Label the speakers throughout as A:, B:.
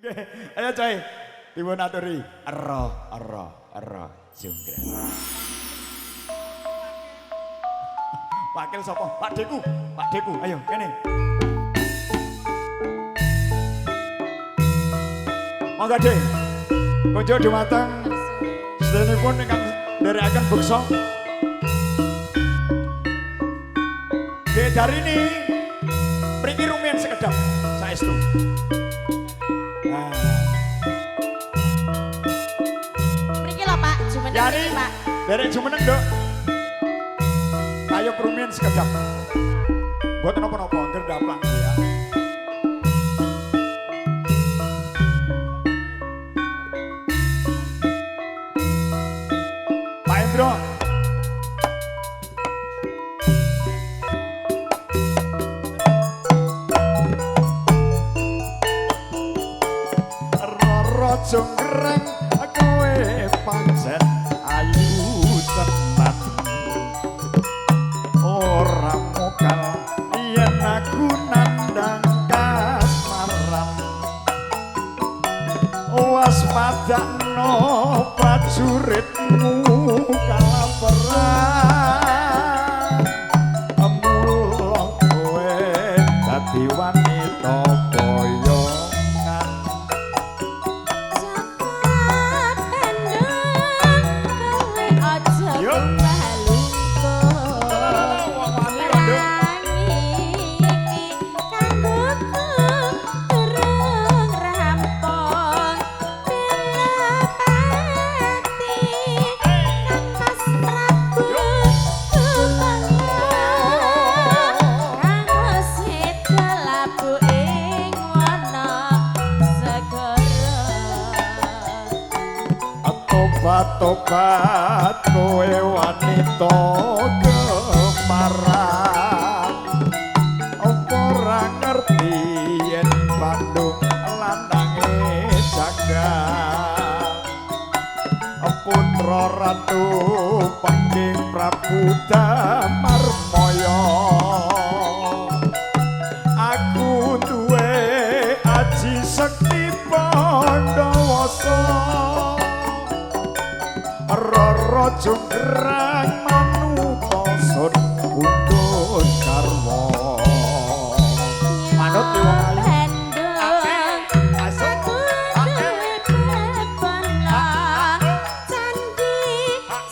A: Oke, ayo coy. Dipun aturi ero ero ero jonggrang. Wakil sapa? Pak Deku, Pak Deku, ayo kene. Monggo Dek. Kunjuk dumateng sedanipun ingkang nderekaken beksa. Dek Darini mriki rumiyin sekedhap saestu. Nah.
B: Mriki lho Pak, jumeneng
A: Yani,
B: mriki Pak.
A: Derek jumeneng, Nduk. Ayo rumiyin sekedhap. Mboten napa-napa, ngger ndaplang ya. Pak Endro. Roro jonggrang kowe pancen ayu tenan. Ora mokal yen aku nandang kasmaran. Waspadakno prajuritmu kala perang. Mula kowe dadi wanita boyongan.
B: Jaka Bandung kowe aja
A: Yo.
B: kemalungko.
A: Wong wani kok, Nduk.
B: Perang iki kanggoku durung rampung. Bela pati Kang Mas Prabu Kumala. Kang Seda labu ing wana segara.
A: Tobat-tobat kowe wanita kemaran. Apa ora ngerti yen Bandung lanange jagat. Putra Ratu Pengging Prabu Damarmaya. Aku duwe aji sekti Pandawasa. Roro jonggrang manuta sun pundhut garwa. Manut ki wong ayu.
B: Bandung
A: Asik.
B: aku duwe bebana candhi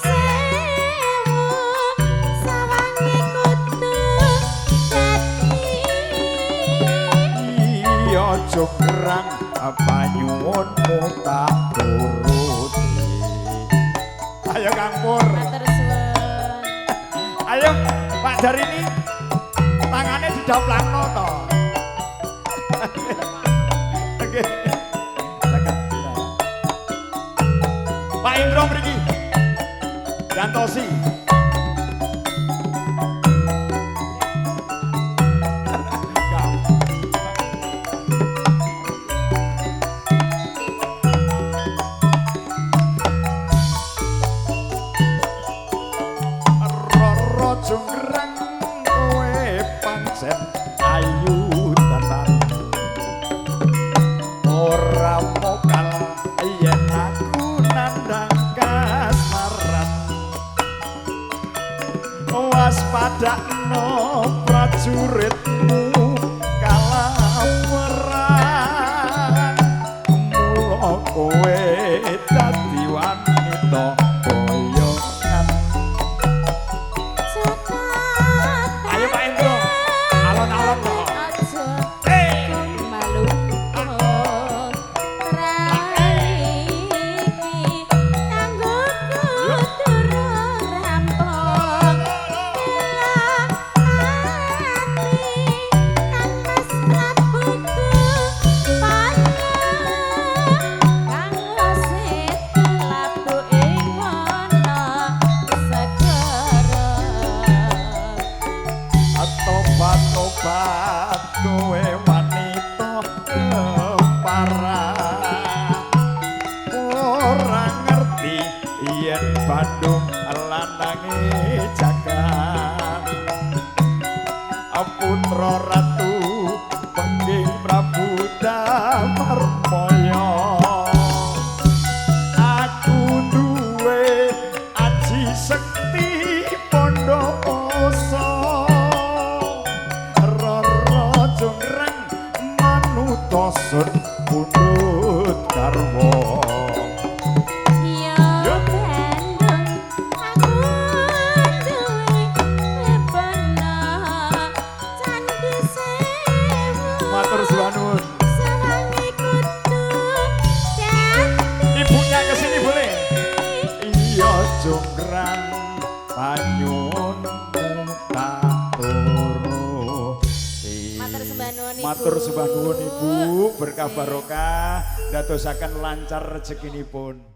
B: sewu sawange kudu dadi.
A: Iya jonggrang panyuwunmu tak turuti. Ayo Kang Pur.
B: Matur suwun.
A: Ayo Pak Darini tangane didaplangno to. Oke. Saged. Pak Indro mriki. Gantosi. Roro jonggrang kowe pancen ayu tenan. Ora mokal yen aku nandang kasmaran. Waspadakno prajuritmu kala perang. Mula kowe dadi wanita boyongan. Ayo Pak Endro, alon-alon to.
B: Aja
A: Eh,
B: malungko perang iki kanggoku durung rampung. Bela ati Kang Mas Prabuku Panya. Kang Seda labu ing wana segara.
A: Tobat-tobat kowe wanita keparan. Ora ngerti yen Bandung lanange jagat. Putra Ratu Pengging Prabu Damarmaya. Sun pundhut garwa.
B: Ya Bandung, aku duwe bebana candi sewu.
A: Matur suwun nuwun.
B: Sawange kudu dadi.
A: Ibunya ke sini boleh? Iya, jonggrang, panyuwunmu tak turuti.
B: Matur sembah nuwun, Ibu.
A: Matur sembah nuwun, Ibu, berkah barokah, dadosaken lancar rezekinipun.